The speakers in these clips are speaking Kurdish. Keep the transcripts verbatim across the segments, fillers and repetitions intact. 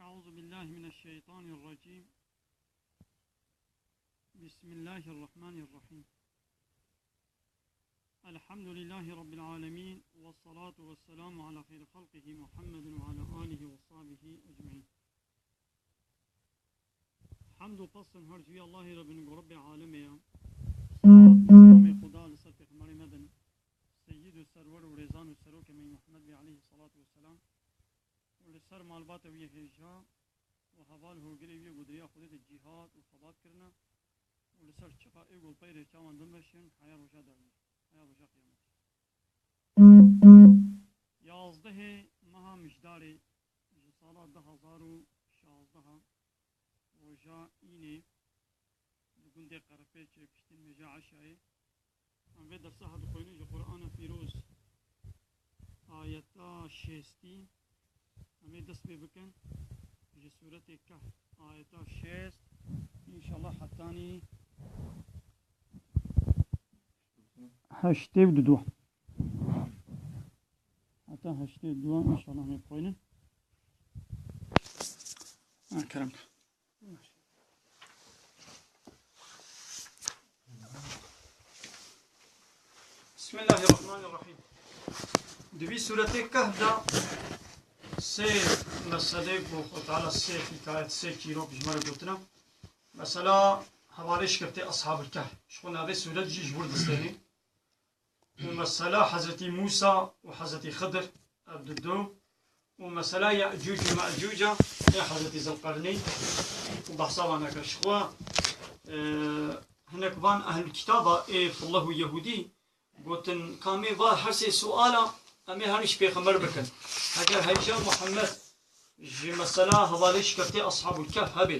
أعوذ بالله من الشيطان الرجيم. بسم الله الرحمن الرحيم. الحمد لله رب العالمين، والصلاة والسلام على خير خلقه محمد وعلى آله وصحبه أجمعين. Hemd û pestin her ji wî Allahê re bin ku Rebbê alemê ye. Salat û selamê Xuda li ser Pêxemberê me bin, Seyyid û Serwer û Rêzan û Serokê me Muhammed bê aleyhî salatu ve selam. Û li ser malbata wî hêja û heval hogirê wî ku di riya Xwedê de cîhad û xebat kirine û li ser çiqa ê ku li pey rêça wan dimeşin heya roja dawiyê, heya roja qiyametê. Yazdehê meha Mijdarê ji sala du hazar û şazdeh, roja înê, li gundê Qerepêçê piştî nimêja eşayê. Em vê dersa dixwînin ji Qur'ana Pîroz, ayeta şêstî. Em ê dest pê bikin ji Sûretê Kehf, ayeta şêst, înşallah hetanî heştê û du. Heta heştê û du, înşallah em ê bixwînin. Ha, kerem. Bismillahirrahmanirrahim. Di vî sûretê Kehf de sê meselê ku Xwe Teala sê hikayet, sê çîrok ji me re gotine. Mesela hevalê şikirtê Eshabul Kehf. Ji xwe navê sûret jî ji wir distêne. Û mesela Hezretî Mûsa û Hezretî Xidir, ev du do. Û mesela Yecûc û Mecûca ê Hezretî Zilqerneyn û behsa wan neke. Ji xwe, e, hinek van ehlul kitaba ê fillah û yehûdî gotin, ka em ê va her sê suala em ê her ji pêxember bikin. Heger hêja Muhammed ji mesela hevalê şikirtê Eshabul Kehf hebe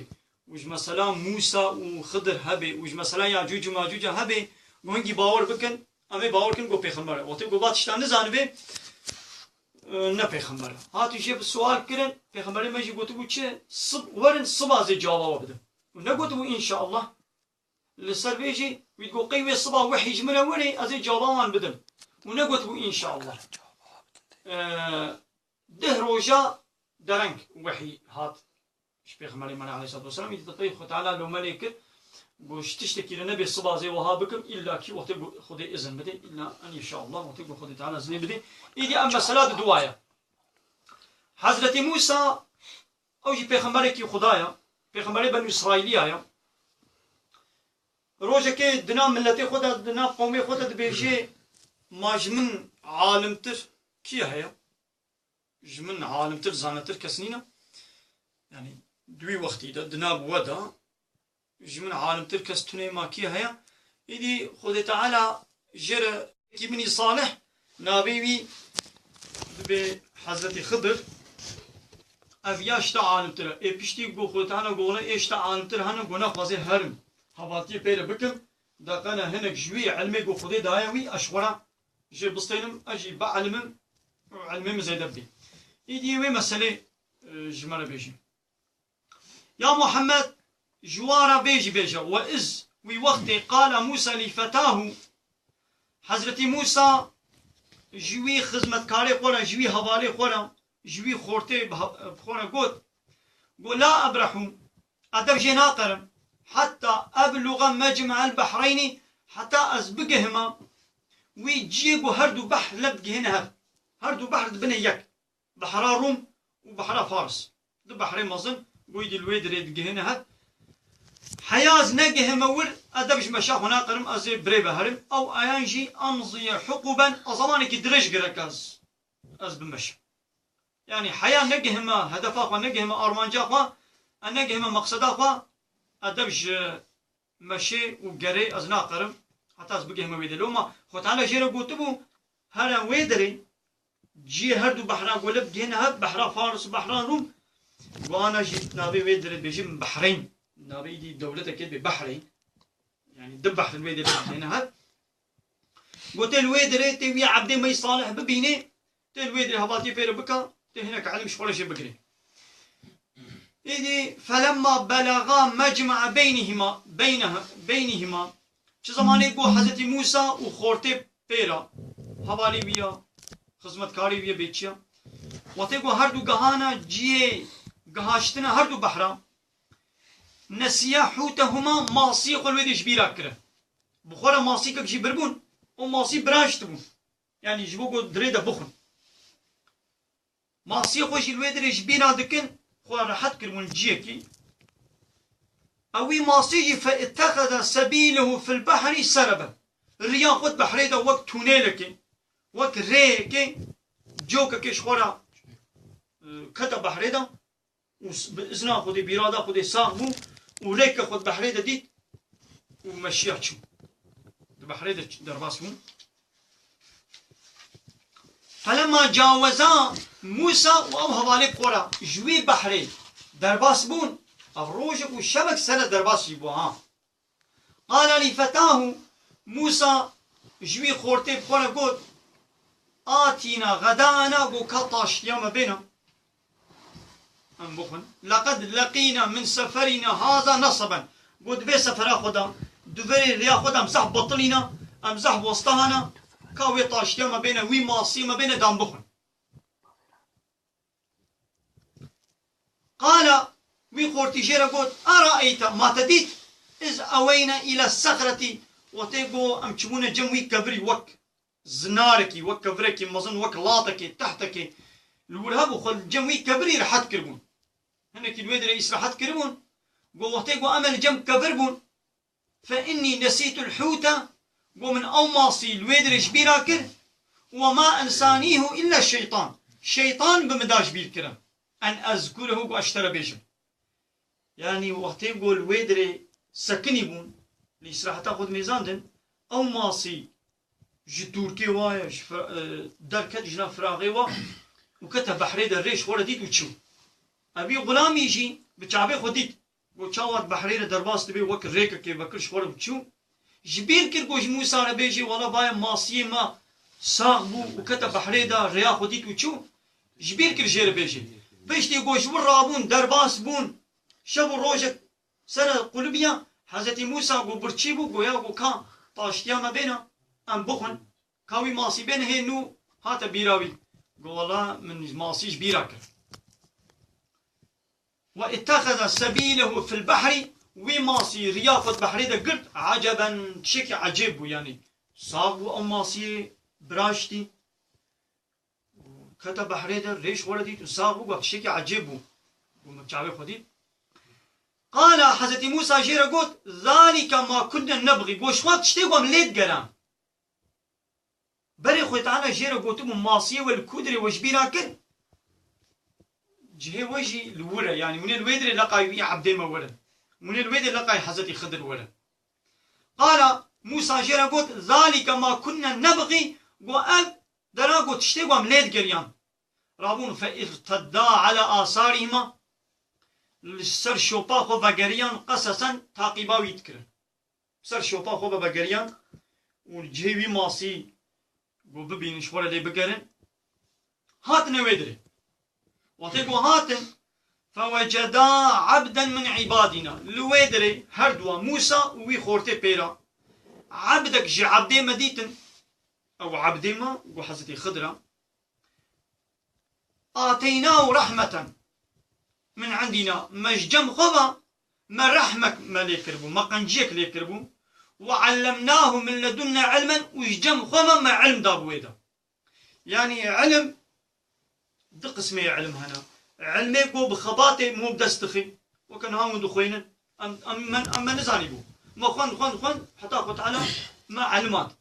û ji mesela Mûsa û Xidir hebe û ji mesela Yecûc û Mecûca hebe, ku hingî bawer bikin, em ê bawer kin ku pêxember e. Wextê ku va tişta nizanibê, e, ne pêxember e. Hatî jê bi sual kirin, pêxemberê me jî gotibû çi? Sib-, werin siba ez ê cewaba we bidim. Û negotibû înşallah. Li ser vê jî wî digot qey wê siba wehî ji min re werê, ez ê cewaba wan bidim. Û negotibû înşallah. E, deh roja dereng wehî hat. Ji Pêxemberê me re aleyhissalatu vesselam, îdî pey Xwe Teala lome lê kir, got, ji tiştekî re nebe siba ez ê wiha bikim, îlla kî wextê ku Xwedê izin bide, îlla en înşallah, wextê ku Xwedê Teala izinê bide. Îdî em mesela di dua ye. Hezretî Mûsa, ew jî pêxemberekî Xuda ye, pêxemberê Benû Îsraîliya ye. Rojekê di nav miletê xwe de, di nav qewmê xwe de dibêje, ma ji min alimtir kî heye? Ji min alimtir, zanetir kes nîne. Yanî di wî wextî de, di nav we de ji min alimtir kes tune ma kî heye? Îdî Xwedê Teala jê re kî binî salih, navê wî dibe Hezretî Xidir. Ev ya ji te alimtir e. Ê piştî got Xwedê Teala got, wele ê ji te alimtir hene, got naxwazê herim. Hevaltiyê pê re bikim. De qene hinek ji wî ilmê got Xwedê daye wî, ez ji xwe re jê bistênim, ez jî bielimim û ilmê min zêde bibê. Îdî wê meselê, e, ji me re bêjî. Ya Muhammed, ji wan re vê jî bêje, we iz wî wextê qala Mûsa lî fetahu, Hezretî Mûsa ji wî xizmetkarê xwe re, ji wî hevalê xwe re, ji wî xortê bi he-, bi xwe re got, got, la ebrehu, ez dev jê naqerim, heta ebluga mecme'el behreynî, heta ez bigihima wî ciyê ku her du behr lev digihêne hev. Her du behr dibine yek. Behra Rûm û Behra Faris. Du behrê mezin, goyî dî li wê dirê digihêne hev. Heya ez negihime wir, ez dev ji meşa xwe naqerim, ez ê birê ve herim. Ew ayan jî emziye huquben, ez zemanekî dirêj gerek ez, ez bimeşim. Yanî heya negihime hedefa xwe, negihime armanca xwe, ez negihime meqseda xwe, ez dev ji meşê û gerê ez naqerim, heta ez bigihime wê derê. Loma Xwe Teala jê re gotibû, here wê derê, ciyê her du behra ku lev digihêne hev, behra Faris û behra Rûm, wana jî navê wê derê dibêjin Behreyn. Navê îdî dewletekê dibe Behreyn. Yanî du behr li wê derê digihêne hev. Got tê li wê derê tê wî ebdê me yî salih bibînê, tê li wê derê hevaltiyê pê re bika, tê hinek ilim ji xwe re jê bigirê. Îdî felemma belaga mecme'a beynihima, beyneha-, beynihima. Çi zemanê ku Hezretî Mûsa û xortê pê re, hevalê wî ya, xizmetkarê wî ya bê çi ya. Wextê ku her du gehana ciyê haştina her du behra, nesiya hûtehuma, masiyê xwe li wê de ji bîra kirin. Bi xwe re masîkek jî biribûn, û masî biraştibûn. Yanî ji bo ku dirê de bixwin. Masiyê xwe jî li wê dirê ji bîra dikin, xwe rehet kiribûn ciyekî. Ew wî masî jî fe ittexeze sebîlehu fil behrî sereben. Riya xwe di behrê de wek tûnêlekê, wek rêyekê, cokekê ji xwe re, e, kete behrê de û s-, bi izna Xwedê, bi îrada Xwedê sax bû û rêke xwe di behrê de dît û meşiya çû. Di behrê de ç-, derbas bû. Felemma caweza Musa û ew hevalê bi xwe re ji wî behrê derbas bûn. Ev rojek û şevek sere derbas jî bû ha. Qala li fetahu, Musa ji wî xortê bi xwe re got, atîna xedaena, got ka taştiya me bêne. Em bixwin. Leqed leqîna min seferîna haza nesaben. Got, vê sefera xwe de, di vê rêya xwe de em zehf betilîna, em zehf westahana, ka wê taştiya me bêne, wî masiyê me bêne, da em bixwin. Qala, wî xortî jê re got, eraeyte, ma te dît, iz eweyne île sexretî, wextê ku em çibûne cem wî kevirî wek zinarekî, wek kevirekî mezin, wek latekê, tehtekê li wir hebû, xwe li cem wî kevirî rehet kiribûn. Hinekî li wê dirê îsrehet kiribûn. Got, wextê ku em li cem kevir bûn, fe innî nesîtul hûte, got, min ew masî li wê dirê ji bîra kir, we ma ensanîhu illa şeytan. Şeytan bi min da ji bîr kirin. En ezkurehu, got, ez ji te re bêjim. Yanî wextê ku li wê dirê sekinî bûn, li îsraheta xwe dimêzandin, ew masî ji tûrkê wa ye, ji fir-, e, derket ji nav firaxê wa û kete behrê de, rê ji xwe re dît û çû. Evî xulamî jî bi çavê xwe dît, got, çawa di behrê re derbas dibe, wek rêkekê vekir ji xwe re û çû. Ji bîr kir, got, ji Mûsa re bêjê, wela vaye masiyê me sax bû û kete behrê de, rêya xwe dît û çû. Ji bîr kir jê re bêjê. Piştî, got, ji wir rabûn, derbas bûn, şev û rojek sere qulubiya, Hezretî Mûsa, got, birçî bû, got, ya, got, ka taştiya me bêne, em bixwin. Ka wî masî bêne, hê nû hate bîra wî. Got, wela min masî ji bîra kir. Ve ittexeze sebîlehu fil behrî, wî masî riya xwe di behrê de girt, eceben, tiştekî ecêb bû, yanî sax bû, ew masiyê biraştî. Kete behrê de, rê ji xwe re dît û sax bû, got, tiştekî ecêb bû. Got, min çavê xwe dît. Qala, Hezretî Mûsa jê re got, zalike ma kunne nebxî. Got, ji xwe tiştê ku em lê digeran. Berê Xwedê Teala jê re gotibû, masiyê we li ku dirê we ji bîra kir? Cihê we jî li wir e. Yanî hûn ê li wê dirê leqay wî ebdê me werin. Hûn ê li wê dirê leqay Hezretî Xidir werin. Qala, Mûsa jê re got, zalike ma kunne nebxî, got, ev dera, got, tiştê ku em lê digeriyan. Rabûn fe irtedda ala asarihima, li ser şopa xwe vegeriyan, qesesen, taqîba wî dikirin. Ser şopa xwe ve vegeriyan û li cihê wî masî got, bibînin, ji xwe re lê bigerin. Hatine wê dirê. Wextê ku hatin, feweceda ebden min îbadîna. Li wê dirê her duwa Mûsa û wî xortê pêra ebdek ji ebdê me dîtin. Ew ebdê me, got, Hezretî Xidir e. Ateynahu rehmeten min indîna. Me ji cem xwe ve me rehmek me lê kiribû, me qenciyek lê kiribû. Ve ellemnahu min ledunna ilmen, û ji cem xwe ve me ilm dabû wê de. Yanî ilim, du qismê ilim hene. Ilmê ku bi xebatê mû bi dest dixî. Weke niha hûn dixwînin. Em, em, men, em me nizanîbû. Me xwend, xwend, xwend, heta Xwe Teala me ilim hat.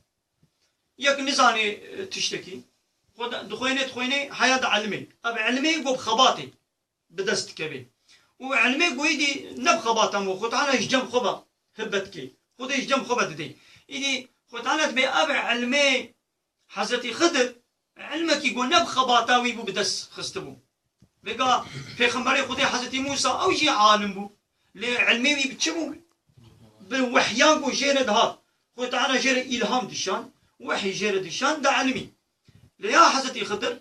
Yek nizanê, e, tiştekî. Xwe de, dixwînê, dixwînê, heya di ilimê. Ev ilimê ku bi xebatê bi dest dikevê. Û ilmê ku êdî ne bi xebata me, Xwe Teala ji cem xwe ve hibe dike. Xwedê ji cem xwe ve didê. Êdî Xwe Teala dibê ev ilmê Hezretî Xidir, ilmekî ku ne bi xebata wî bû, bi dest xistibû. Vêga pêxemberê Xwedê Hezretî Mûsa ew jî alim bû. Lê ilmê wî bi çi bû? Bi wehyan ku jê re dihat. Xwe Teala jê re îlham dişan, wehy jê re dişan, da ilimî. Lê ya Hezretî Xidir,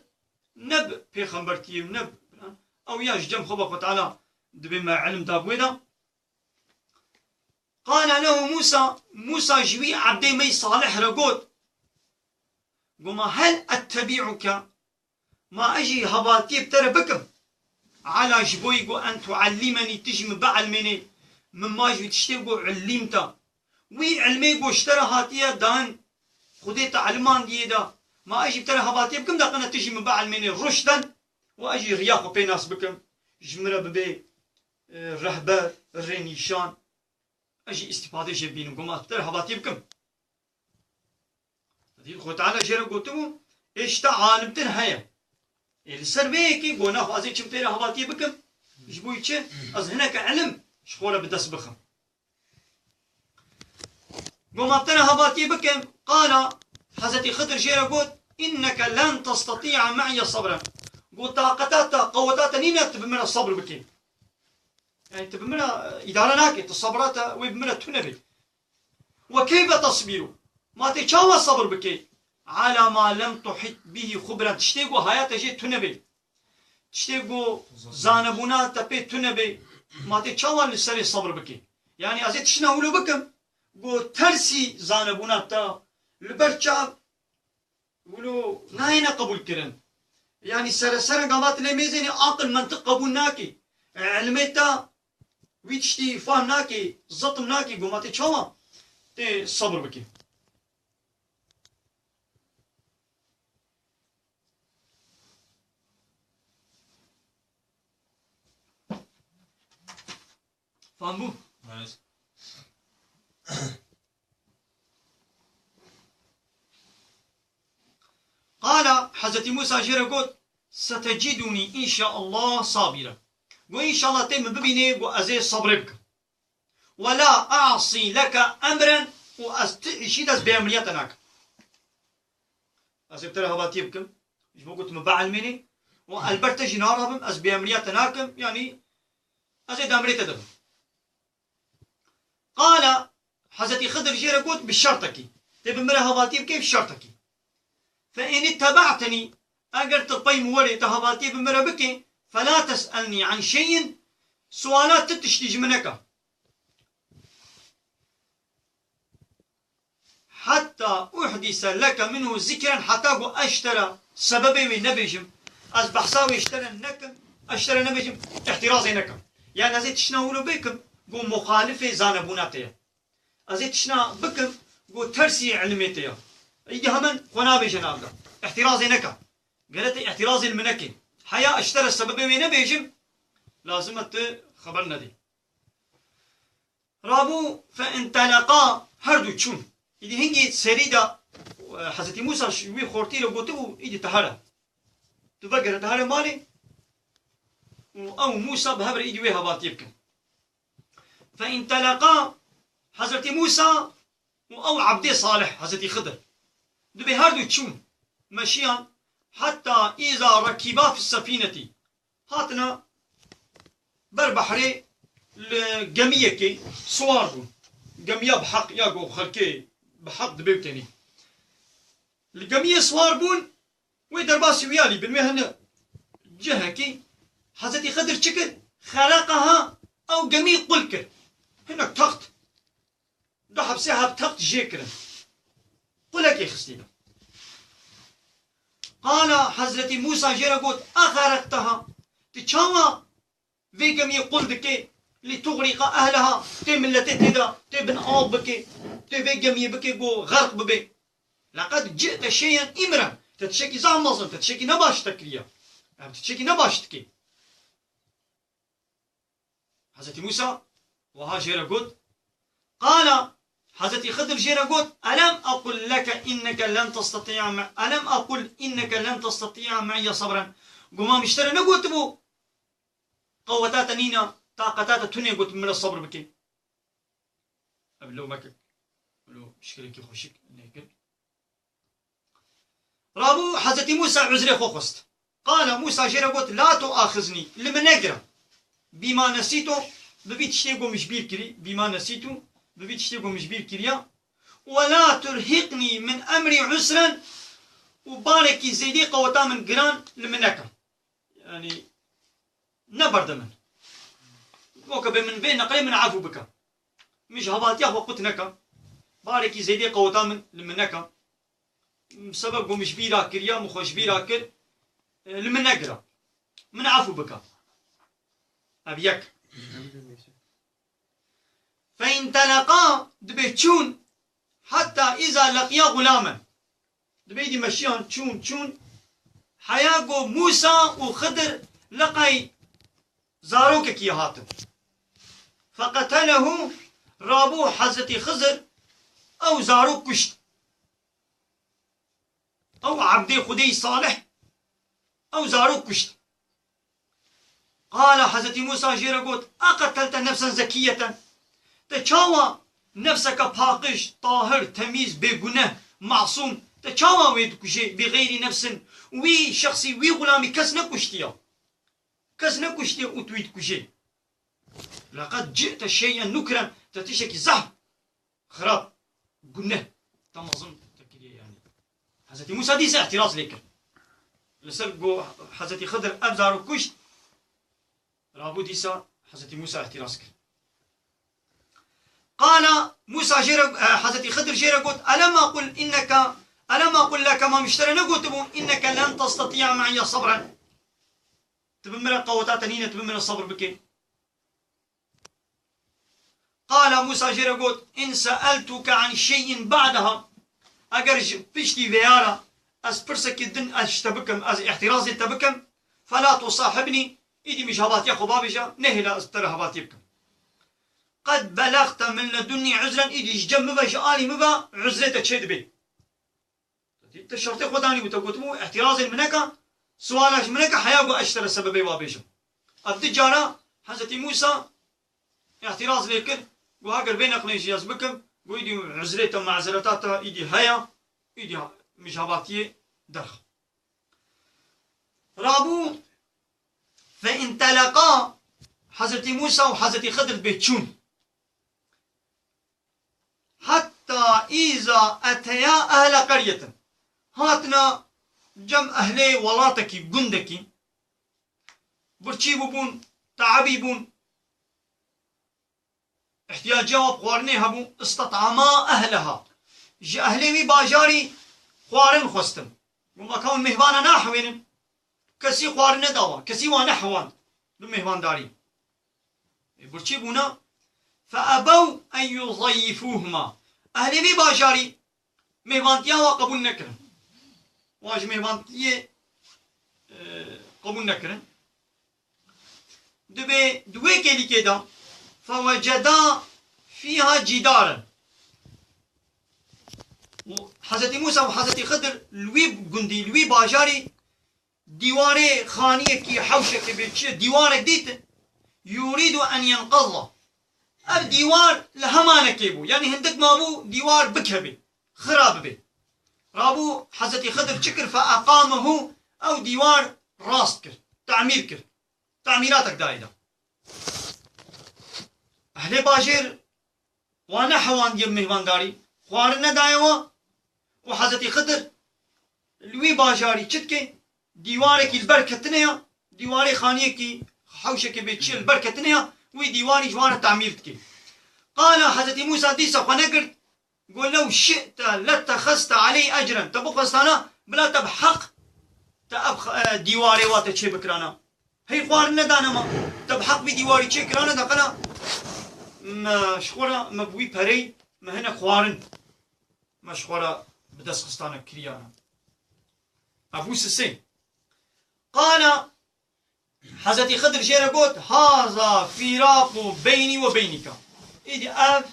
ne bi pêxembertiyê û ne bi filan, ew ya ji cem xwe ve Xwe Teala dibê me ilim da bi wê de. Qala lehu Mûsa, Mûsa ji wî ebdê me yî salih re got, got, ma hel ettebi'uke, ma ez jî hevaltiyê bi te re bikim? Ala ji bo yî got, "En tuallimenî", tu jî min bielmênê, min ma ji wî tiştê got, "Ullîmte." Wî ilmê got ji te re hatiye dan, Xwedê te ilimandiye da. Ma ez jî bi te re hevatiyê bikim, de qene tu jî min bielmênê ruşden û ez jî riya xwe pê nas bikim. Ji min re bibê, e, rehber, rênîşan. Ez jî îstîfadê jê bînim, got, ma bi te re hevatiyê bikim. Dî Xwedê Teala jê re gotibû, ê ji te alimtir heye. Ê li ser vê yekê got, naxwe ez ê çim pê re hevatiyê bikim. Ji bo çi? Ez hineke ilim ji xwe re bi dest bixim. Got, ma bi te re hevatiyê bikim. Qala, Hezretî Xidir jê re got, "Inneke len testatî'a me'ye sabren." Got, taqeta te, qeweta te nîne tu bi min re sebr bikî. Yani tu bi min re, e, îdare nakî, tu sebra te wê bi min re tune bê. "Ve keyfe tasbiru?" Ma tê çawa sebr bikê? "Ala ma lem tuhit bihi xubren." Tiştê ku haya te jê tune bê. Tiştê ku zanebûna te pê tune bê. Ma tê çawa li serê sebr bikê? Yani ez ê tiştine wilo bikim. Ku tersî zanebûna te li ber çav wilo nayêne qebûl kirin. Yani sere sere gava tu lê mêzênî aqil, mentiq qebûl nakî. Ilmê te wî tiştî fam nakî, zitm nakî, got, ma tê çawa tê sebr bikî? Fam bû? Evet. Qala, Hezretî Mûsa jê re got, "Setecidûnî înşaallah sabîren." Got, "Înşallah tê min bibînê, got, ez ê sebrê bikim. Ve la a'sî leke emren û ez ti îşî de ez bêemriya te nakim." Ez ê bi te re hevatiyê bikim. Ji bo ku tu min bielmênî û ez li ber te jî narabim, ez bêemriya te nakim, yanî ez ê di emrê te de bim. Qala, Hezretî Xidir jê re got, "Bi şertekî. Tê bi min re hevatiyê bikê bi şertekî. Fe in ittebe'tenî, eger tu pey min werê, tu hevatiyê bi min re bikê, fela tes'elnî an şeyin, suala ti tiştî ji min neke. Hetta uhdise leke minhu zikren, heta ku ez ji te re sebebê wê nebêjim, ez behsa wê ji te re nekim, ez ji te re nebêjim, îhtirazê nekim." Yani ez ê tiştine wilo bikim, ku muxalifê zanebûna te ye. Ez ê tiştine bikim, ku tersî ilmê te ye. Îdî hemen xwe nabêje nav de. Îhtirazê neke. Gere te îhtirazê li min nekê. Heya ez ji te re sebebê wê nebêjim, lazim e tu xeber nedî. Rabû fe inteleqa, her du çûn. Îdî hingî serî de, e, Hezretî Mûsa ji wî xortî re gotibû, îdî tu here. Tu vegere, tu here malê û ew Mûsa bi hev re îdî wê hevatiyê bikin. Fe inteleqa, Hezretî Mûsa û ew ebdê salih, Hezretî Xidir. Dibê her du çûn, meşiyan, heta îza rekîba fis sefînetî. Hatine ber behrê li gemiyekê siwar bûn. Gemiya bi heq ya ku xelkê bi heq dibê û tenî. Li gemiyê siwar bûn, wê derbasî wî alî bin wê hene cihekî Hezretî Xidir çi kir? Xereqeha ew gemî qul kir. Hinek text. Du hebsê heb text jê kirin. Qulekê xistî de. Qala Hezretî Mûsa jê re got, "Exereqteha, tu çawa vê gemiyê qul dikê? Lî tuxrîqa ehleha, tê miletê tê de, tê bin av bikê, tê vê gemiyê bikê ku xerq bibê. Leqed ci'te şeyen îmren, te tiştekî zaf mezin, te tiştekî nebaş te kiriye. Em tu tiştekî nebaş dikê." Hezretî Mûsa wiha jê re got, qala, Hezretî Xidir jê re got, "Elem aqul leke inneke len testeti'a me-, elem aqul inneke len testeti'a me'ye sabren." Got, ma min ji te re negotibû, qeweta te nîne, taqeta te tune, got, min re sebr bike. Ev lewmek, lo şikilekî xweşik nêkin. Rabû Hezretî Mûsa uzrê xwe xwest. Qala Mûsa jê re got, "La tuaxiznî, li min negire. Bîma nesîto, bi vî tiştê ku min ji bîr kirî, bîma nesîtu, bi vî tiştê ku min ji bîr kiriya. We la turhiqnî min emrî usren, û barekî zêdî qeweta min giran li min neke." Yani, neberde min. Weke bê min vê neqlê min efû bike. Min ji hevatiya xwe qut neke. Barekî zêdê qeweta min li min neke. Sebeb ku min ji bîra kiriya, min xwe ji bîra kir, e, li min negire. Min efû bike. Ev yek. فانطلقا, dibê çûn, حتى إذا لقيا غلاما. Dibê dî meşiyan çûn, çûn. Heya ku Mûsa û Xidir leqay zarokekî hatin. فقتله, rabû Hezretî Xidir ew zarok kuşt. Ew ebdê Xwedê salih ew zarok kuşt. Qala, Hezretî Mûsa jê re got, "Eqetelte nefsen zekiyeten?" Te çawa nefseke paqij, tahir, temîz, bêguneh, masûm, te çawa wê dikujê, bi xeyrî nefsin? Wî şexsî, wî xulamî kes nekuştiya. Kes nekuştiye û tu wî dikujê. Leqed ci'te şey'en nukren, te tiştekî zehf xirab, guneh, te mezin te kiriye yani. Hezretî Mûsa dîsa îtiraz lê kir. Li ser ku Hezretî Xidir ev zarok kuşt, rabû dîsa Hezretî Mûsa îtiraz kir. Qala Mûsa jê re, e, Hezretî Xidir jê re got, "Elem aqul inneke, elem aqul leke, ma min ji te re negotibû, inneke len testeti'a me'ye sabren?" Tu bi min re qeweta te nîne, tu bi min re sebr bike. Qala Mûsa jê re got, "In se'eltuke an şey'in ba'deha." Eger ji piştî vêya re ez pirsekî din ez ji te bikim, ez îhtirazê te bikim, "fela tusahibnî", îdî min ji hevatiya xwe babêje, nehêle ez bi te re hevatiyê bikim. "Qed belexte min ledunnî uzren", îdî ji cem min ve, ji alî min ve uzrê te çêdibe. Te şertê xwe danî bû, te gotibû, "Îhtirazên min neke, siwala ji min neke, heya ku ez ji te re sebebê wa bêjim." Ev du cara Hezretî Mûsa îhtiraz lê kir, got, "Heger vê neqlên jî ez bikim, got, îdî uzrê te, mazereta te îdî heye, îdî min ji hevatiyê derx." Rabû, fe inteleqa, Hezretî Mûsa û Hezretî Xidir bê çûn. Hetta îza eteya ehle qeryetin. Hatina cem ehlê welatekî, gundekî. Birçî bûbûn, te'ebî bûn. Îhtiyaciya wan bi xwarinê hebû. Îstet'ama ehleha. Ji ehlê wî bajarî xwarin xwestin. Got, "Ma ka hûn mêhvana nahewênin?" Kesî xwarin nedawa, kesî wan nehewand bi mêhvandarî. Ê, birçî bûna, fe ebew en yuzeyifûhuma. Ehlê vî bajarî mêhvantiya wa qebûl nekirin. Wan ji mêhvantiyê, e, qebûl nekirin. Dibê di wê kêlîkê de, feweceda fîha cîdaren. Û Hezretî Mûsa û Hezretî Xidir li wî gundî, li wî bajarî dîwarê xaniyekî, hewşekê bê çi, dîwarek dîtin. Yurîdu en yenqeza. Ev dîwar li hemanekê bû. Yanî hindik mabû dîwar bikevê, xira bibê. Rabû Hezretî Xidir çi kir? Fe eqamehu, ew dîwar rast kir, tamîr kir. Tamîratek dayê de. Ehlê bajêr wan nehewandiye mêhvandarî, xwarin nedaye wan û Hezretî Xidir li wî bajarî çi dike? Dîwarekî li ber ketine ya, dîwarê xaniyekî, hewşekê bê çi ye li ber ketine ya, wî dîwarî ji wan re tamîr dike. Qala Hezretî Mûsa dîsa xwe negirt, got, "Lew şi'te lettexezte aleyh ecren." Te bixwestana, bila te bi heq te ev, e, dîwarê wa te çê bikirana. Hey xwarin nedane ma. Te bi heq vî dîwarî çêkirane de qena me ji xwe re, me bi wî perey me hinek xwarin me ji xwe re bi dest xistane kiriyane. Ev wî sisê. Qala Hezretî Xidir jê re got, "Haza fîraqu beynî we beynîka." Îdî ev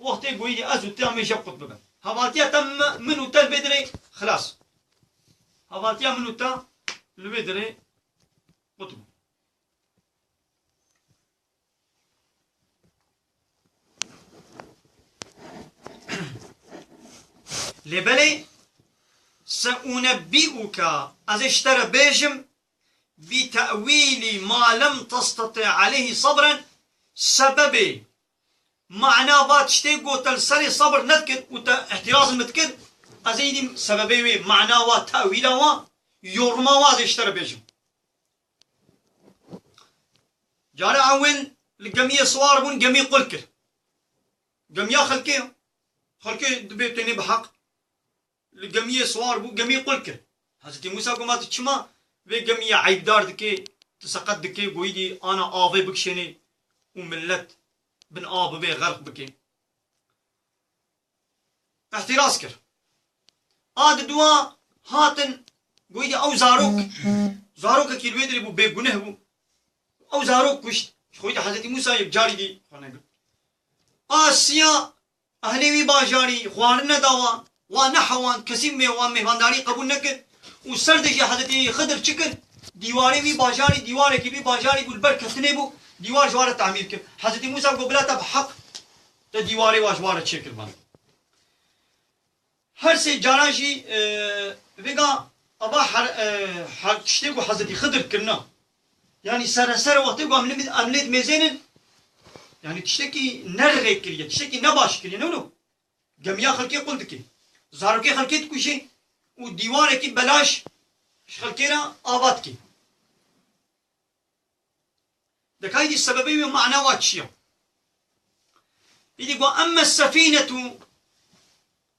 wextê ku îdî ez û te em ê jeb qut bibin. Hevatiya te mi-, min û te li vê dirê xilas. Hevatiya min û te li vê dirê qut bû. Lê belê, "Seunebbi'uke", ez ê ji te re bêjim, "bi te'wîlî ma lem testeti aleyhî sabren", sebebê, mana va tiştê ku te li serê sebir nedikir û te îhtiraz min dikir, ez ê îdî sebebê wê, mana wa, te'wîla wa, yoruma wa ez ê ji te re bêjim. Cara ewil li gemiyê siwar bûn, gemî qul kir. Gemiya xelkê, xelkê dibê tenê bi heq li gemiyê siwar bû, gemî qul kir. Hezretî Mûsa got, "Ma tu çima vê gemiyê eybdar dikê, seqet dike, goyî dî ana avê bikişênê û millet bin av bibê, xerq bike. Îhtiraz kir. A di dua hatin, goyî dî ew zarok, zarokekî li wê dirê bû, bêguneh bû. Ew zarok kuşt. Ji xwe dî Hezretî Mûsa yek carî dî xwe negir. A siya ehlê wî bajarî xwarin neda wan, wan nehewan, kesî mê-, wan mêhvandarî qebûl nekir û ser de jî Hezretî Xidir çi kir? Dîwarê wî bajarî, dîwarekî wî bajarî bû, li ber ketinê bû, dîwar ji wan re temîr kir. Hezretî Mûsa got, bila te bi heq te dîwarê wa ji wan re çêkir bana. Her sê caran jî, e, vêga ava her, e, her tiştê ku Hezretî Xidir kirina. Yanî sereser wextê ku em li, em lê dimêzênin, yanî tiştekî ne rê kiriye, tiştekî ne baş kiriye, ne wilo? Gemiya xelkê qul dike. Zarokê xelkê dikuje û dîwarekî belaş ji xelkê re ava dike. Dekayî dî sebebê wê mana wa çi ya? Îdî got, emme sefînetu,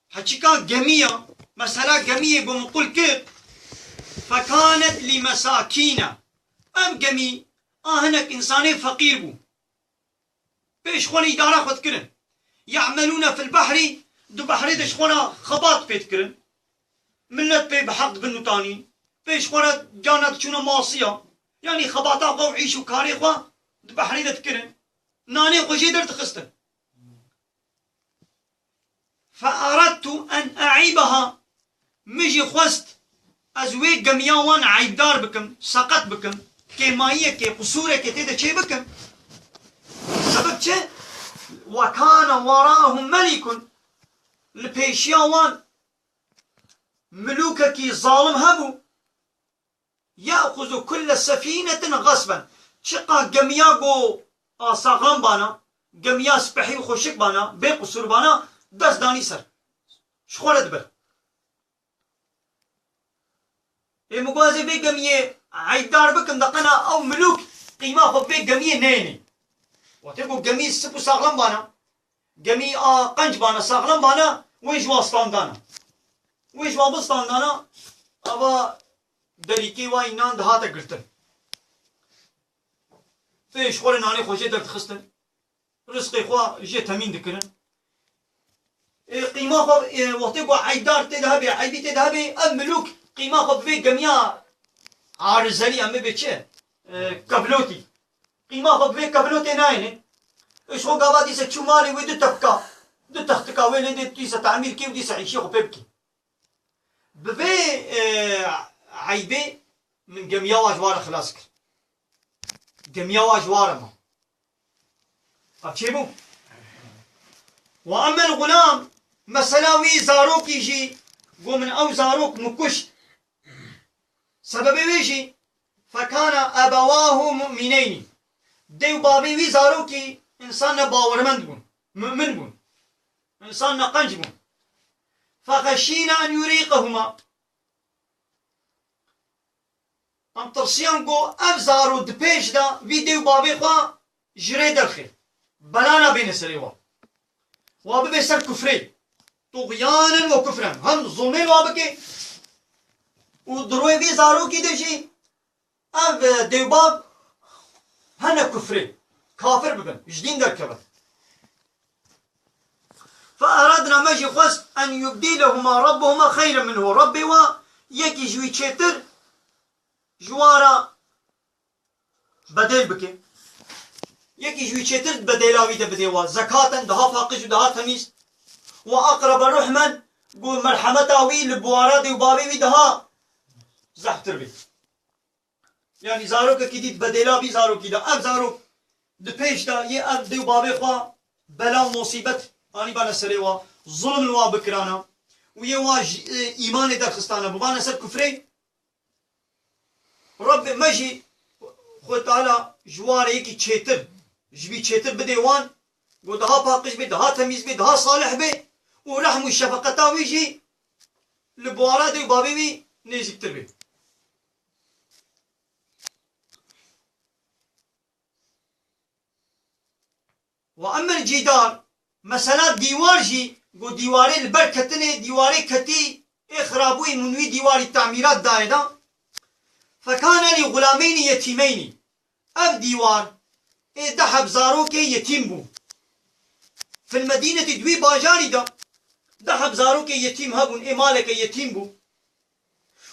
heçîka gemiya, mesela gemiyê ku min qul kir, fekanet li mesakîne. Ev gemî a hinek însanê feqîr bû. Pê ji xwe re îdara xwe dikirin. Ye'melûne fil behrî, di behrê de ji xwe re xebat pê dikirin. Millet pê bi heq dibin û tanîn. Pê ji xwe re carna diçûne masiya. Yanî xebata xwe û îş û karê xwe di behrê de dikirin. Nanê xwe jê derdixistin. Fe eradtu en e'îbeha. Min jî xwest ez wê gemiya wan eybdar bikim, seqet bikim, kêmayiyekê, qusûrekê tê de çê bikim. Sebeb çi? Ve kâne werâhum melikun. Li pêşiya wan milûkekî zalim hebû. Ye'xuzu kulle sefînetin xasben. Çiqa gemiya go a saxlam bana, gemiya spehî û xweşik bana, bê qusûr bana, dest danî ser. Ji xwe re dibir. Ê min got, ez ê vê gemiyê eybdar bikim, de qena ew milûk qîma xwe bi vê gemiyê neyênê. Wextê ku gemî sip û saxlem bana, gemî a qenc bana, saxlem bana, wê ji wan standana. Wê ji wan bistandana, ava derîkê wa înan dihate girtin. Tê ji xwe re nanê xwe jê derdixistin. Rizqê xwe jê temîn dikirin. Ê, qîma xwe, ê, wextê ku eybdar tê de hebê, eybî tê de hebê, ev milûk qîma xwe bi vê gemiya arizelî, em bibê çi? Ê, kevlotî. Qîma xwe bi vê kevlotê nayêne. Ê, ji xwe gava dîse çû malê wê du tepka, du textika wê lê dê dîse temîr kê û dîse îşê xwe pê bikê. Bi vê, e, eybê min gemiya wa ji wan re xilas kir. Gemiya wa ji wan re ma. Ev çêbû? Wa emmel xulam, mesela wî zarokî jî, got min ew zarok min kuşt. Sebebê wê jî, fekana ebewahu mu'mineynî. Dê û bavê wî zarokî însan ne bawermend bûn, mu'min bûn. Însan ne qenc bûn. Fexeşîne en yurîqehuma. Em tirsiyan ku ev zaro di pêş de vî dê û bavê xwe ji rê derxê. Bela nabêne serê wan. Wa bibe ser kufrê. Tuxyanen we kufren. Hem zulmê wa bike û di rûyê vî zarokî de jî ev, e, dê û bav hene kufrê. Kafir bibin. Ji dîn derkevin. Fe eradna, me jî xwest, en yubdîlehuma rabbuhuma xeyren minhu. Rabbê wa yekî ji wî çêtir ji wan re bedêl bike. Yekî ji wî çêtir bedêla wî de bidê wan. Zekaten, daha paqij û daha temîz. Ve aqrebe ruhmen, ku merhemeta wî li bawara dê û bavê wî daha zehftir bê. Yanî zarokekî dît bedêla vî zarokî de. Ev zarok di pêş de yê ev dê û bavê xwe bela û musîbet anîbane serê wa. Zulm li wa bikirana. Û yê wa ji, e, îmanê derxistane. Bibane ser kufrê. Rabbê me jî, Xwedê Teala ji wan re yekî çêtir, ji vî çêtir bidê wan. Ku daha paqij bê, daha temîz bê, daha salih bê. Û rehm û şefeqeta wî jî li bawara dê û bavê wî nêzîktir bê. Ve emmel cîdar, mesela dîwar jî, ku dîwarê li ber ketinê, dîwarê ketî, ê xirabûyî min wî dîwarî temîrat dayê da. Fekane lî xulameynî yetîmeynî. Ev dîwar ê du heb zarokê yetîm bû. Fil medînetî, di wî bajarî de du heb zarokê yetîm hebûn, ê maleke yetîm bû.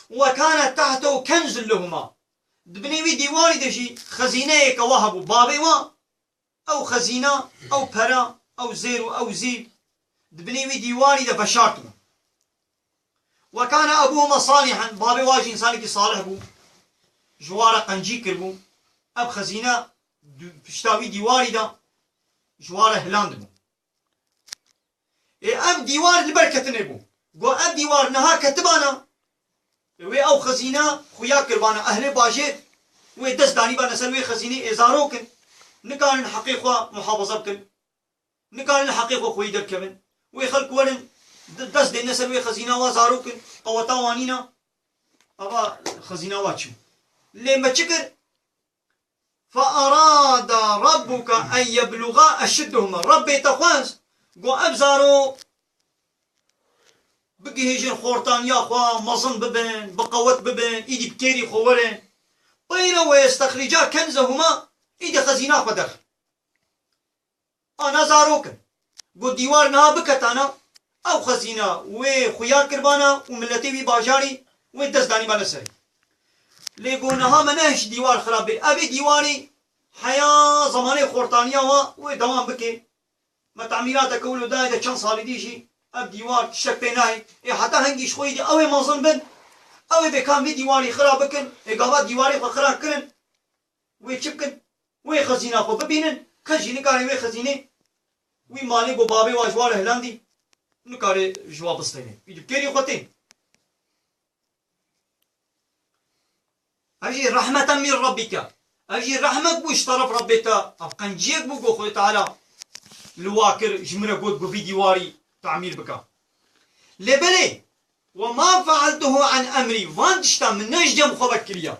Ve kane tehtehu kenzun lehuma. Di binê wî dîwarî de jî xezîneyeke wa hebû. Bavê wa ew xezîna, ew pera, ew zêr û ew zîv di binê wî dîwarî de veşartibû. Ve kane ebuhuma salihen, bavê wa jî însanekî salih bû. Ji wa re qencî kiribû. Ev xezîne di pişta wî dîwarî de ji wa re hilandibû. Ê ev dîwar li ber ketinê bû. Got, ev dîwar niha ketibana, wê ew xezîne xuya kiribana. Ehlê bajêr wê dest danîbane ser wê xezînê, ê zarok in. Nikarin heqê xwe muhafaza bikin. Nikarin li heqê xwe xweyî derkevin. Wê xelk werin, d-, dest dêne ser wê xezîna wa, zarok in, qeweta wan nîne. Ava xezîna wa çû. Lê me çi kir? Fe erada rabbuke en yebluga eşuddehuma. Rebbê te xwest, got, ev zaro bigihêjin xortaniya xwe, mezin bibin, bi qewet bibin, îdî bi kêrî xwe werin. Qîle ve yestexrîca kenzehuma, îdî xezîna xwe derxin. Ana zarok in. Got, dîwar niha biketana, ew xezîna wê xuya kiribana û miletê wî bajarî wê dest danîbane serê. Lê got, niha me nehişt dîwar xirab bê. Ev ê dîwarî heya zemanê xortaniya wa wê dewam bike. Me temîrateke wilo dayê de çend salî dî jî ev dîwar tiştek pê nayê. Ê heta hingî ji xwe yî dî ew ê mezin bin, ew ê bêkan vî dîwarî xirab bikin. Ê gava dîwarê xwe xirab kirin, wê çi bikin? Wê xezîna xwe bibînin, kes jî nikare wê xezînê, wî malê ku bavê wa ji wa re hilandî, nikare ji wa bistêne. Wî dibkêrî xwe tê. Ev jî rehmeten min rabbike. Ev jî rehmek bû ji teref Rebbê te. Ev qenciyek bû ku Xwedê Teala li wa kir, ji min re got ku vî dîwarî tamîr bike. Lê belê, "Ve ma fealtuhu an emrî." Van tişta min ne ji cem xwe vekiriya.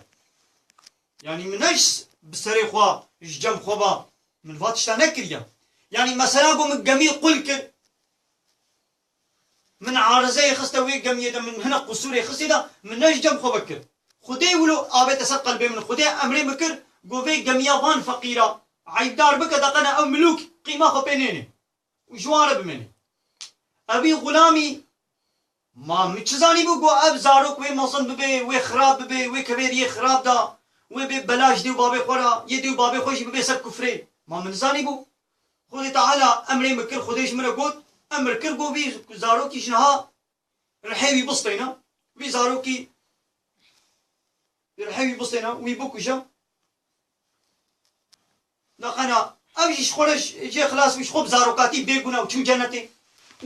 Yanî min ne ji bi serê xwe, ji cem xwe ve, min va tişta nekiriye. Yanî mesela ku min gemî qul kir, min arizeyê xiste wê gemiyê de, min hinek qusûrê xistî de, min ne ji cem xwe vekir. Xwedê wilo avête ser qelbê min, Xwedê emrê min kir, ku vê gemiya van feqîra eyîbdar bike, de qene ew milûk qîma xwe pê nêne. Û ji wan re bimêne. Evî xulamî, ma min çi zanîbû ku ev zarok wê mezin bibe, wê xirab bibe, wê kevê riyê xirab da, wê bê bela ji dê û bavê xwe re, yê dê û bavê xwe jî bibe ser kufrê? Ma min zanîbû. Xwedê Teala emrê min kir, Xwedê ji min re got, emir kir, got, vî zarokî ji niha rihê wî bistêne, vî zarokî rihê wî bistêne, wî bikuje. Nexena, ev jî ji xwe re jê xilas bû, ji xwe bi zarokatî bê guna û çû cenetê.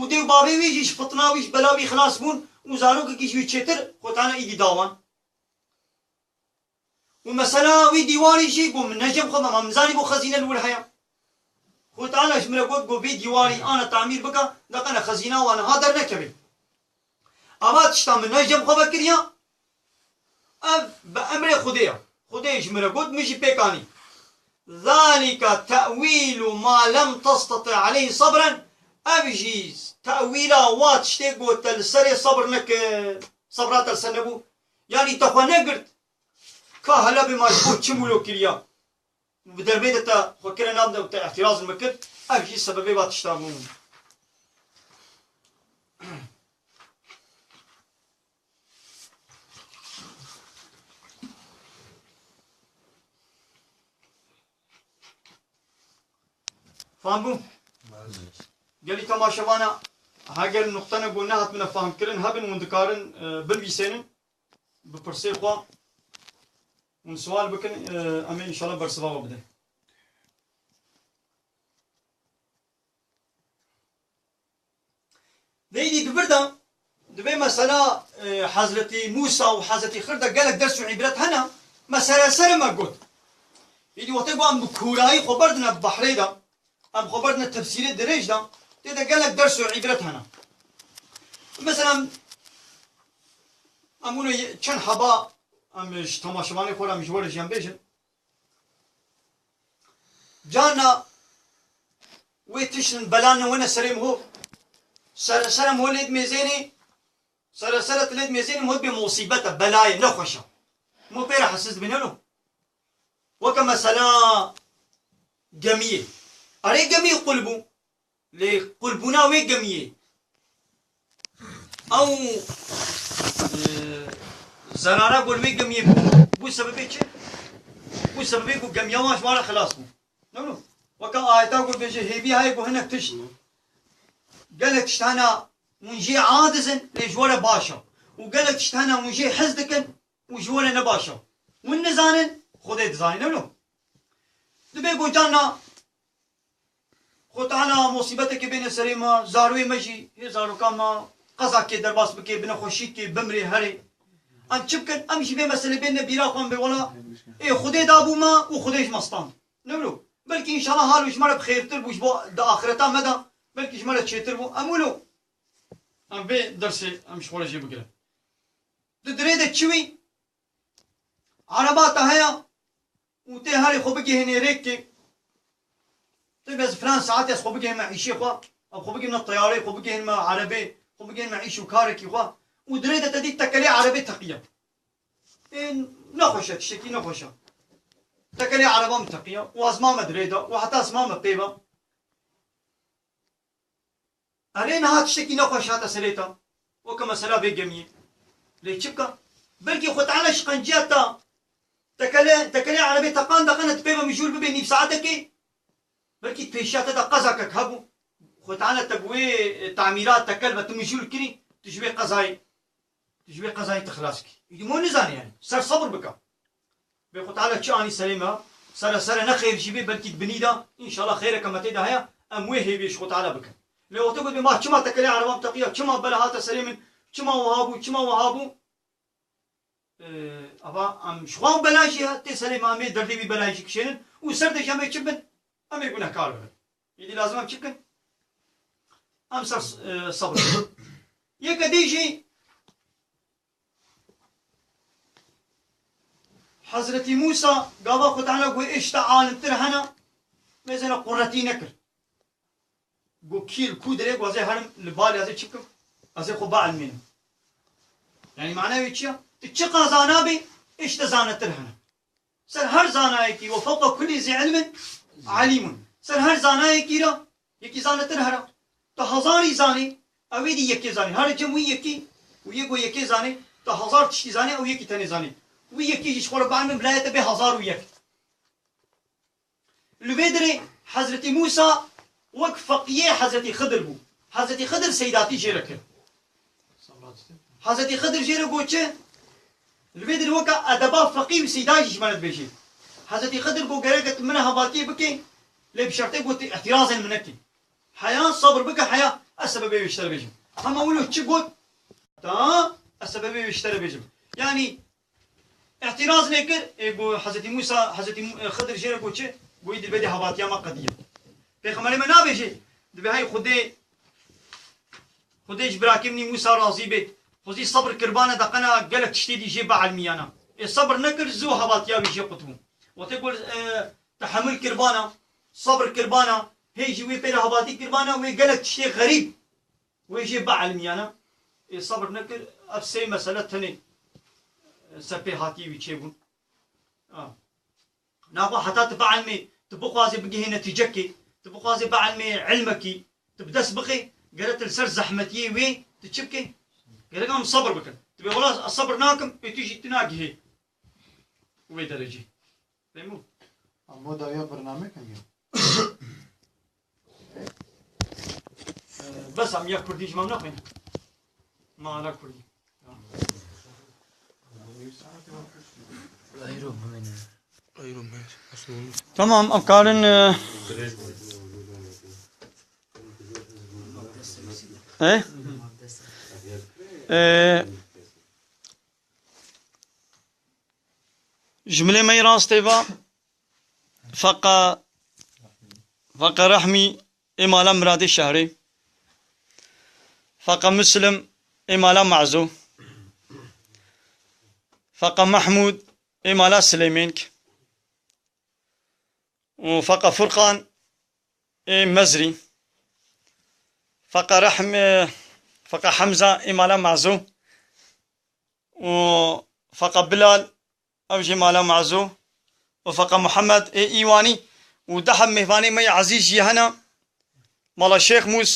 Û dê û bavê wî jî ji fitna wî, ji bela wî xilas bûn û zarokekî ji wî çêtir Xwedê Teala îdî da wan. Û mesela wî dîwarî jî ku min ne cem xwe, ma min zanî bû xezîne li wir heye. Xwedê Teala ji min re got, got, vê dîwarî ana tamîr bike, de qene xezîna wan niha dernekeve. Ava tişta min ne cem xwe vekiriya, ev bi emrê Xwedê ye. Xwedê ji min re got, min jî pêk anî. "Zalike te'wîlu ma lem testeti aleyhi sabren." Ev jî te'wîla wa tiştê ku te li serê sebr nekir, sebra te li ser nebû. Yanî te xwe negirt. Ka hela bê ma ji bo çi wilo kiriya? Bi dervê de te xwe kire nav de û te îhtiraz li min kir, ev jî sebebê va tişta bû. Fam bû? Gelî temaşevana, heger nuqtene ku nehatine fahmkirin hebin, hûn dikarin, e, binivîsênin. Bi pirsê xwe hûn sual bikin, e, em ê înşallah bersiva we bidin. Lê îdî di vir de, di vê mesela, e, Hezretî Mûsa û Hezretî Xir de gelek ders û îbret hene, me sereserê me got. Îdî wextê ku em bi kûrayî xwe berdine behrê de, em xwe berdine tefsîrê dirêj de, tê de gelek ders û îbret hene. Mesela, em wilo ye-, çend heba em ji temaşevanê xwe re em ji we re jî em bêjin. Carna wê tiştin belan ne wene serê miho. Sere, sere miho lê dimêzênê, sere, sere tu lê dimêzênê miho dibê musîbet e, bela ye, nexweş e. Hemû pê re hesiz dibin, ne lo? Weke mesela gemiyê. Erê, gemiyê qul bû. Lê qulbûna wê gemiyê, ew, e, zerara ku li wê gemiyê bû, bû sebebê çi? Bû sebebê ku gemiya wan ji wan re xilas bû. Ne wilo? Weke ayeta ku dibêje, hêvî heye ku hinek tişt, gelek tişt hene hûn jê aciz in, lê ji we re baş e. Û gelek tişt hene hûn jê hez dikin û ji we re ne baş e. Hûn nizanin, Xwedê dizane, ne wilo? Dibê ku carna Xwe Teala musîbetekê bêne serê me, zarokê me jî, hê zaroka me qezakê derbas bike, bi nexweşîkê bimrê herê. Em çi bikin? Em jî vê meselê bêne bîra xwe, em bê wela, ê Xwedê dabû me û Xwedê ji me stand. Ne wilo? Belkî înşallah halo ji me re bi xêrtir bû, ji bo di axireta me de belkî ji me re çêtir bû. Em wilo? Em vê dersê em ji xwe re jê bigirin. Di dirê de çi wî? Ereba te heye û tê herê xwe bigihînê rêkê. Tê bes filan saetê ez xwe bigihînme îşê xwe, ev xwe bigihînme teyarê, xwe bigihînme erebê, xwe bigihînme îş û karekî xwe. Û dirê de te dî tekelê erebê teqiye. Ê, nexweş e, tiştekî nexweş e. Tekelê ereba min teqiye û ez mame dirê de û heta ez mame pê ve. Erê, niha tiştekî nexweş hate serê te. Weke mesela vê gemiyê. Lê çi bike? Belkî Xwe Teala şiqenciya te, tekele, tekelê erebê teqan deqene, tu pê ve mijûl bibê nîv saetekê. Belkî pêşiya te de qezakek hebû. Xwe Teala te bi wê, e, tamîra tekel ve tu mijûl kirî, tu ji wê qezayê Tu ji wê qezayê tu xilas kî. Îdî mo nizane yani. Ser sebir bike. Bê Xwe Teala çi anî serê me, sere sere ne xêr jî bê, belkî di binî de, înşallah xêreke me tê de heye, em wê hêviyê ji Xwe Teala bikin. Lê wextê ku bê ma çima tekelê ereban teqiya, çima bela hate serê min, çima wiha bû, çima wiha bû, e, ava em ji xwe bela jî tê serê me, em ê derdê wî belayê jî kişênin û ser de jî em ê çi bin? Em ê gunehkar bibin. Îdî lazim em çi bikin? Em ser, e, sabir bikin. Yeke dî jî Hezretî Mûsa gava Xwe Teala got, êş te alimtir hene, mêzene quretî nekir. Got, kî li ku dirê, got, ez ê herim li balê, ez ê çi bikim? Ez ê xwe bielmînim. Yani mana wê çi ya? Tu çiqa zana bî, êş te zanetir hene. Ser her zanayekî, "Ve fewqa kullî zî ilmin alîmun." Ser her zanayekî re yekî zanetir here. Tu hezarî zanî, ew ê dî yekê zanî. Here cem wî yekî, û yê ku yekê zanî, tu hezar tiştî zanî, ew yekî tenê zanî. Wî yekî jî ji xwe re bielme, bila ye te bê hezar û yek. Li vê derê Hezretî Mûsa wek feqiyê Hezretî Xidir bû. Hezretî Xidir seydatî jê re kir. Hezretî Xidir jê re got çi? Li vê derê weke edeba feqî û seyda jî ji me re dibêjê. Hezretî Xidir got, gereke tu min re hevatiyê bikê, lê bi şertê got tu îtirazên min nekî. Heya, sabir bike, heya, ez sebebê wê ji te re bêjim. Hema wilo çi got? Ta ez sebebê wê ji te re bêjim. Yanî, Îtiraz nekir, ê, got Hezretî Mûsa, Hezretî Mû-, e, Xidir jê re got çi? Got, "Îdî vê de hevatiya me qediya." Pêxemberê me nabêje, dibê hey Xwedê, Xwedê ji birakê min î Mûsa razî bê. Xwezî sebir kirbane deqena gelek tiştê dî jê bielmiyana. Ê sebir nekir, zû hevatiya wî jê qutibû. Wextê got, e, tehemil kirbana, sebir kirbana, hê jî wê pê re hevatî kirbana, wê gelek tiştê xerîb Wê jê bielmiyana, ê, sebir nekir, ev sê mesele tenê, e, ser pê hatiyê wî çêbûn. A. Naxwe heta tu bielmê, tu bixwazê bigihê netîcekê, tu bixwazê bielmê ilmekî, tu bi dest bixê, gerek tu li ser zehmetiyê wê, tu çi bikê? Gerek em sebir bikin. Tu bê wela ez sebir nakim, ê tu jî tu nagihê wê derecê. Fehmû? Ama dawiya bername kengî. Bes em ya kurdî ji me nexwîn. Ma ala kurdî. Tamam, em karin, e, e? E, Jimlê me yê rastê va, Feqa, Feqa Rehmî ê mala Miradê Şehrê, Feqa Muslim ê mala Mezo, Feqa Mehmûd ê mala Silêmênk û Feqa Furqan ê Mezrî, Feqa Rehm-, Feqa Hemza ê mala Mezo û Feqa Bilal ew jî mala Muezo û Feqa Muhammed ê Îwanî û deh heb mêvanê me yê ezîz jî hene. Mala Şêx Mûs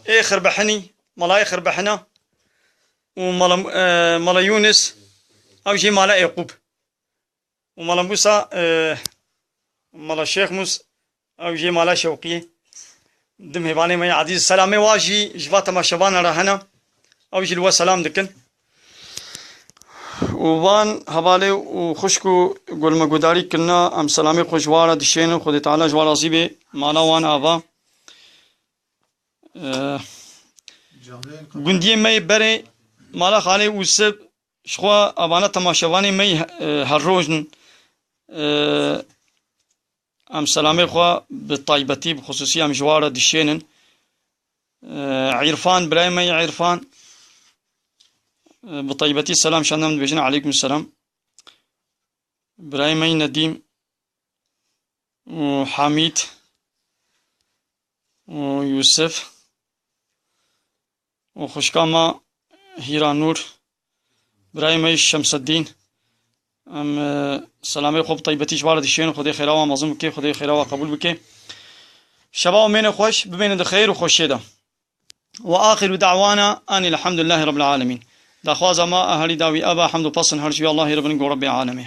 ê Xirbehinî, malayê Xirbehina û mala, e, mala Yûnis, ew jî mala Êqûb. Û mala Mûsa, e, mala Şêx Mûs, ew jî mala Şewqiyê. Di mêvanê me yê ezîz selamê wa jî ji va temaşevana re hene. Ew jî li we selam dikin. Û van hevalê û xwişk û gul me gudarî kirina, em selamê xwe ji wa re dişênin, Xwedê Teala ji wa razî bê, mala wan ava. Eh, gundiyê me yê berê, mala xalê Ûsib, ji xwe avana temaşevanê me yê, eh, her roj in. Eh, em selamê xwe bi taybetî, bi xusûsî em ji wa re dişênin. Eh, Îrfan, birayê me yê Îrfan, eh, bi taybetî selam şandin, em dibêjin, Eleykum selam. Birayê me yê Nedîm û Hamîd û Yûsif û xwişka me Hîranûr, birayê me yê Şemseddîn. Em, e, selamê xwe bi taybetî ji wa re dişên, Xwedê xêra wan mezin bike, Xwedê xêra wan qebûl bike. Şeva û mêne xweş, bimêne di xêr û xweşiyê de. Ve axiru da'wana anil hamdulillahi rabbil alemin. Daxwaza ma a herî dawî eva, hemd û pesin her ji wî Allahî re bin, go Rebbê alemê.